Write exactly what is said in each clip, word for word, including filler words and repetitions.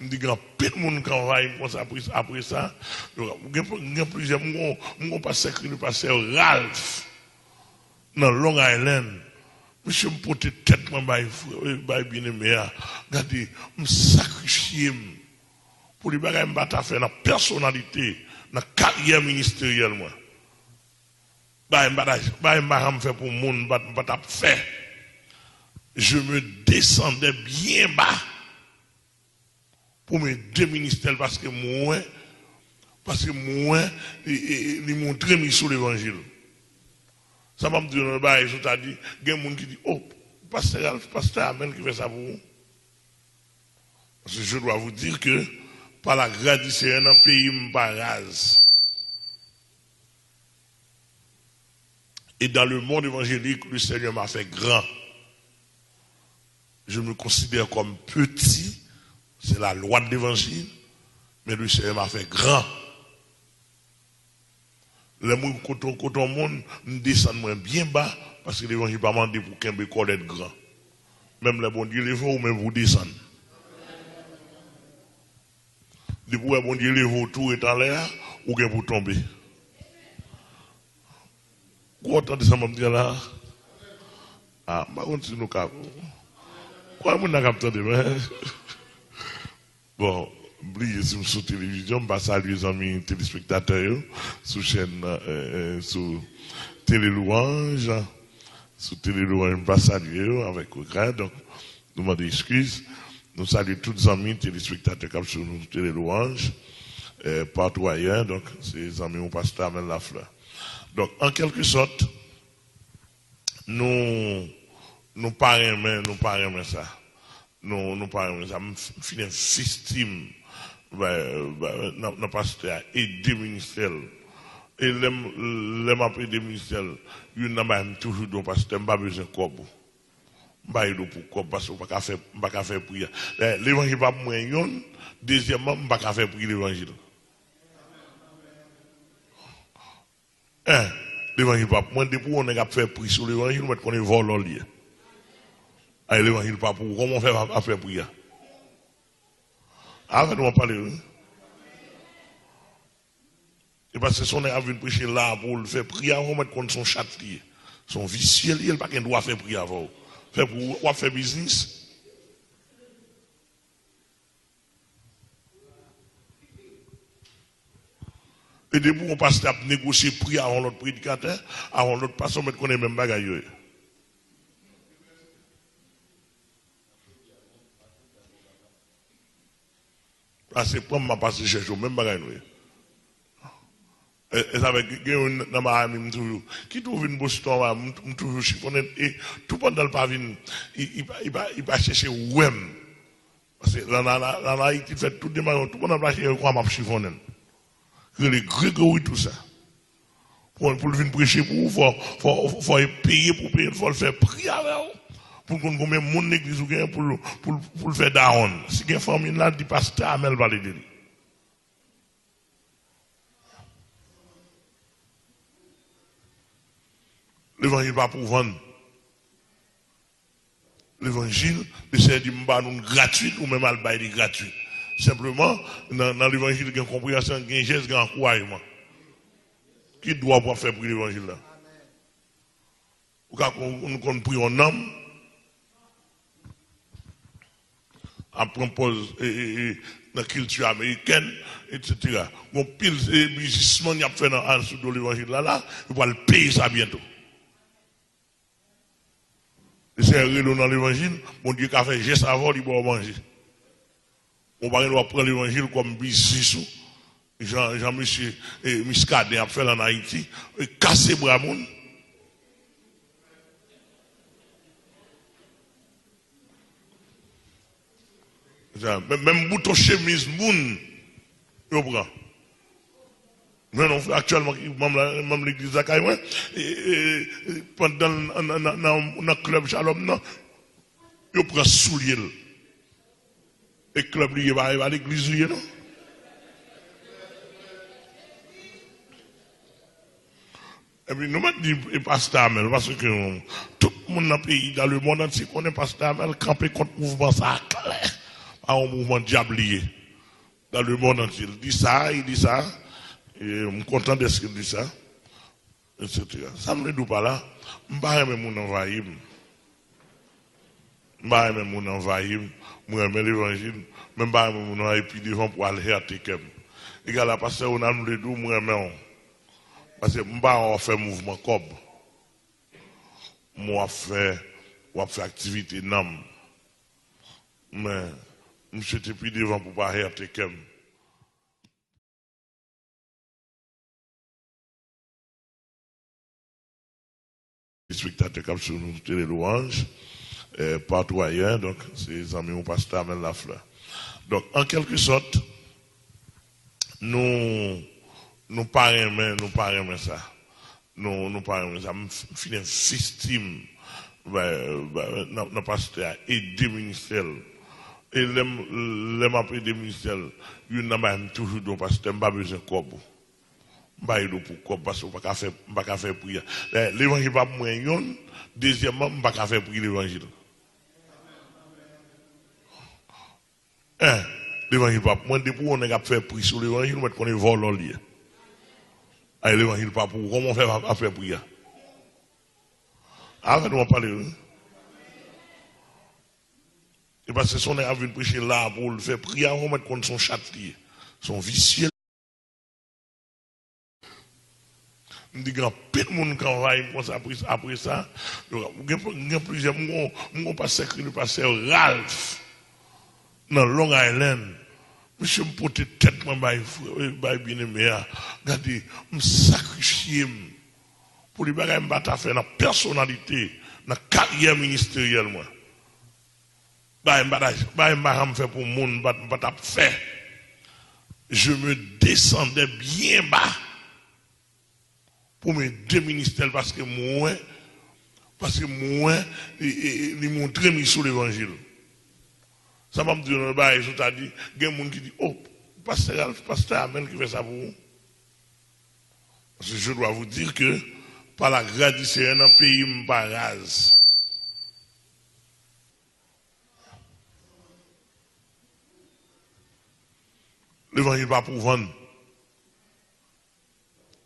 M di gen anpil moun k anvayi m konsa apre, apre sa. Gen, gen plizyè, m gon, m gon pastè ki rele pastè Ralph nan Long Island. Mesye, m pote tèt mwen bay frè, bay byeneme a. Gade, m sakrifye m pou li, bagay m pa ta fè nan pèsonalite, nan karyè ministeryèl mwen. Bagay m pa ta, bagay m pa janm fè pou moun, m pa, m pa t ap fè. Je me descendais bien bas pou m ede ministè l paske m wè, paske m wè li, li, li montre m li sou levanjil. Sa m ap di w nan bagay sou ta di, gen moun ki di, oh, pastè Ralph, pastè Amel ki fè sa pou ou. Parce que je dois vous dire que par la grâce du Seigneur, nan peyi m pa raz. Et dans le monde évangélique, le Seigneur m'a fait grand. Je me considère comme petit, c'est la loi de l'évangile, mais le Seigneur m'a fait grand. Lè mwen kote, kote yon moun, m desann mwen byen ba, paske levanjil pa mande pou kenbe kòlèt gran. Menm lè Bondye leve w, ou menm pou desann. Depi w wè Bondye leve w tou ret anlè a, ou gen pou tonbe. Gwo tande sa m ap di la? A, m pa konn si nou ka. Konbyen moun la k ap tande mwen? Bon, m bliye si m sou televizyon, m pa salye zanmi telespektatè yo sou chèn, eh, eh, sou Tele Louange. Sou Tele Louange, m pa salye yo avèk regrè. Donk, nou mande eskiz. Nou salye tout zanmi telespektatè k ap swiv nou sou Tele Louange, eh, patou ayè. Donk, se zanmi w pastè Amel Lafleur. Donk, an kèlke sòt, nou, nou pa renmen, nou pa renmen sa. Nou, nou pa renmen sa. M f-, m fin envesti m, ba, ba, nan, nan pastè a, ede ministè l. E lè m, lè m ap ede ministè l, youn nan bagay m toujou di yon pastè, m pa bezwen kòb ou. M pa ede w pou kòb, paske w pa ka fè, m pa ka fè pri a. Dayè, levanjil pa pou mwen, youn, dezyèmman, m pa ka fè pri levanjil. En, levanjil pa pou mwen, depi w wè yon nèg ap fè pri sou levanjil, ou mèt konnen vòlò l ye. Ay, levanjil pa pou ou, kòman w fè ap, ap fè pri a? Avè nou w ap pale, wi. E paske se yon nèg ap vin preche la pou l fè pri avè w, ou mèt konn se yon chat li ye. Se yon visye li ye, l pa gen dwa fè pri avè w. Fè pri, w ap fè biznis. E depi yon pastè ap negosye pri a yon lòt predikatè, a yon lòt pastè, ou mèt konnen menm bagay yo ye. Pase pran m, m ap pase chèche w, menm bagay nou ye. E, e sa fè gen, gen youn nan Miami, m toujou, ki tou vin Boston, m, m toujou chifonnen, e tou pandan l pa vin, li, li pa, li pa, li pa chèche wè m. Paske la, la, la, la, an Ayiti, l fè tout demarche, tout moun ap mache, yo kwè m ap chifonnen l. Rele Gregory Toussaint. Pou, pou l vin preche pou ou, fò, fò, fò e peye pou peye l, fò l fè pri avè w. Pou l konn konbyen moun legliz ou gen pou l, pou l, pou l fè dawonn. Si gen fanmi l la, di pastè Amel pale de li. Levanjil pa pou vann. Levanjil, Lesenyè di, "M ba nou l gratwit, ou menm al bay li gratwit." Senpleman, nan, nan levanjil, gen konpreyansyon, gen jès, gen ankourajman. Ki dwa w ap fè pri levanjil la? Ou ka konn, nou konn pri yon nanm, ap pran pòz, e, e, e, nan kilti amerikèn, etsetera. Gon pil, e, biznismann y ap fè nan, an sou do levanjil la, la, yo pral peye sa byento. Lesenyè rele w nan levanjil, Bondye ka fè jès avè w, li ba w manje. Ou pa gen dwa pran levanjil kòm biznis ou, jan, jan mesye, e, Muscadin ap fè l ann Ayiti, e, kase bra moun. Menm, menm bouton chemiz moun, yo pran. Mwen, yon frè aktyèlman ki manm la, manm legliz lakay mwen, e, e, e, pandan l nan, nan, nan, nan, nan klèb Shalom nan, yo pran soulye l. E klèb li ye, pa, e pa legliz li ye, non. Epi nou mèt di, e, pastè Amel, paske tout moun nan peyi, dans le monde entier, konnen pastè Amel kanpe kont mouvman sa a klè. A yon mouvman dyab li ye. Dans le monde entier. Li di sa, li di sa. E m kontan dèske l di sa, etsetera. Sa m vle di w pa la, m pa renmen moun anvayi m. M pa renmen moun anvayi m. M renmen levanjil, men m pa renmen moun anvayi pi devan pou al hète kè m. Egal a pastè Ronald, m vle di w, m renmen w. Paske m pa wè w ap fè mouvman kòb. M wè w ap fè, w ap fè aktivite nanm. Men, m swete pi devan pou pa hète kè m. Espektatè k ap swiv nou sou Tele Lwanj, eh, partou ayè, donk, se zanmi w, pastè Amel Lafleur. Donk, an kèlkesòt, nou, nou pa renmen, nou pa renmen sa. Nou, nou pa renmen sa. M f-, m fin envesti m, ba, ba, nan, nan pastè a, ede ministè l. E lè m, lè m ap ede ministè l, youn nan bagay m toujou di yon pastè, m pa bezwen kòb ou. M pa ede w pou kòb, paske w pa ka fè, m pa ka fè pri a. Dayè, levanjil pa pou mwen youn, dezyèmman, m pa ka fè pri levanjil. En, levanjil pa pou mwen, depi w wè yon nèg ap fè pri sou levanjil, ou mèt konnen vòlò l ye. Ay, levanjil pa pou ou, kòman w fè ap, ap fè pri a? Avè nou w ap pale, wi. E paske se yon nèg ap vin preche la pou l fè pri a, ou mèt konn se yon chat li ye. Se yon visye. M di gen anpil moun k anvayi m konsa apre, apre sa. Yo, gen, gen plizyè, m gon, m gon pastè k rele pastè Ralph nan Long Island. Mesye, m pote tèt mwen bay frè, bay byeneme a. Gade, m sakrifye m pou li, bagay m pa ta fè nan pèsonalite, nan karyè ministeryèl mwen. Bagay m pa ta, bagay m pa janm fè pou moun, m pa, m pa t ap fè. Je me descendais bien bas pou m ede ministè l paske m wè, paske m wè li, li, li montre m li sou levanjil. Sa m ap di w nan bagay sou ta di, gen moun ki di, "Oh, pastè Ralph, pastè Amel ki fè sa pou ou." Parce que je dois vous dire que par la grâce du Seigneur, nan peyi m pa raz. Levanjil pa pou vann.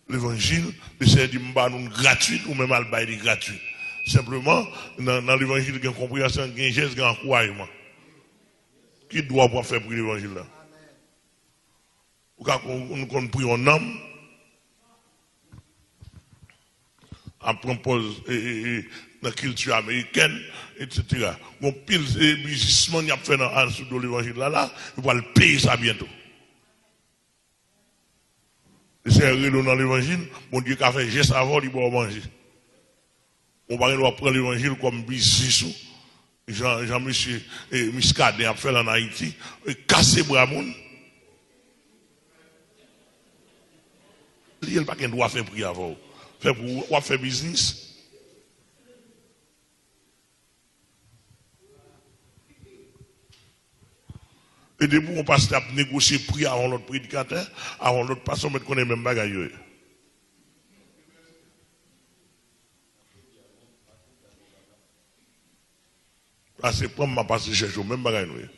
Levanjil, Lesenyè di m ba nou l gratwit, ou menm al bay li gratwit. Senpleman, nan, nan levanjil gen konpreyansyon, gen jès, gen ankourajman. Ki dwa w ap fè pri levanjil la? Ou ka kon-, nou konn pri yon nanm, ap pran pòz, e, e, e, nan kilti amerikèn, etsetera. Gon pil, e, biznismann y ap fè nan, asou do levanjil la, la, yo pral peye sa byento. Lesenyè rele w nan levanjil, Bondye ka fè jès avè w, li ba w manje. Ou pa gen dwa pran levanjil kòm biznis ou, jan, jan mesye, e, Muscadin ap fè l ann Ayiti, e, kase bra moun. Li, li pa gen dwa fè pri avè w. Fè pou w, w ap fè biznis. E depi yon pastè ap negosye pri a yon lòt predikatè, a yon lòt pastè, ou mèt konnen menm bagay yo ye. Pase pran m, m ap pase chèche w, menm bagay nou ye.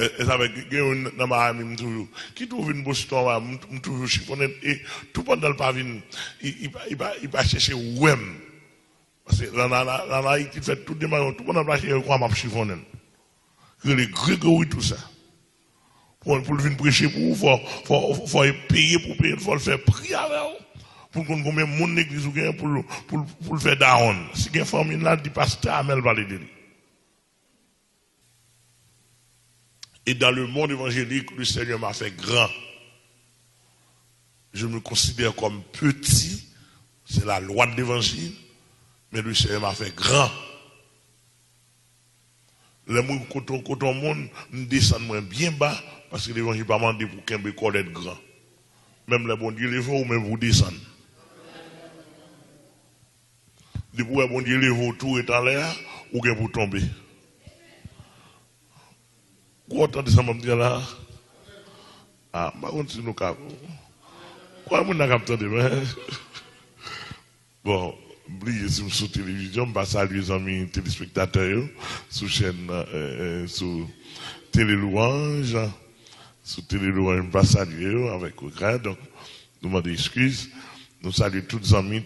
E, e sa fè gen, gen youn nan Miami, m toujou, kite w vin Boston, m, m toujou chifonnen l, e tou pandan l pa vin, li, li pa, li pa, li pa chèche wè m. Paske la, la, la, la, la, Ayiti fè tout de mayon, tou pandan l pa chèche wè m, m ap chifonnen l. Rele Gregory Toussaint. Pou, pou l vin preche pou ou, fò, fò, fò l peye pou peye l, fò l fè pri avè w. Pou l konn konbyen moun legliz ou genyen pou l, pou l, pou l fè dawonn. Si gen fanmi l la, di pastè Amel pale de li. Et dans le monde évangélique, le Seigneur m'a fait grand. Je me considère comme petit, c'est la loi de l'évangile, mais le Seigneur m'a fait grand. Lè mwen kote, kote yon moun, m desann mwen byen ba, paske levanjil pa mande pou kenbe kòlèt gran. Menm lè Bondye leve w, ou menm pou w desann. Depi w wè Bondye leve w tou ret anlè a, ou gen pou w tonbe. Ou tande sa m ap di a la? A, m pa konn si nou ka. Konbyen moun la k ap tande, men? Bon. bliye si m sou televizyon, m pa salye zanmi telespektatè yo sou chèn, eh, eh, sou Tele Louange, sou Tele Louange, m pa salye yo avèk regrè. Donk, nou mande eskiz. Nou salye tout zanmi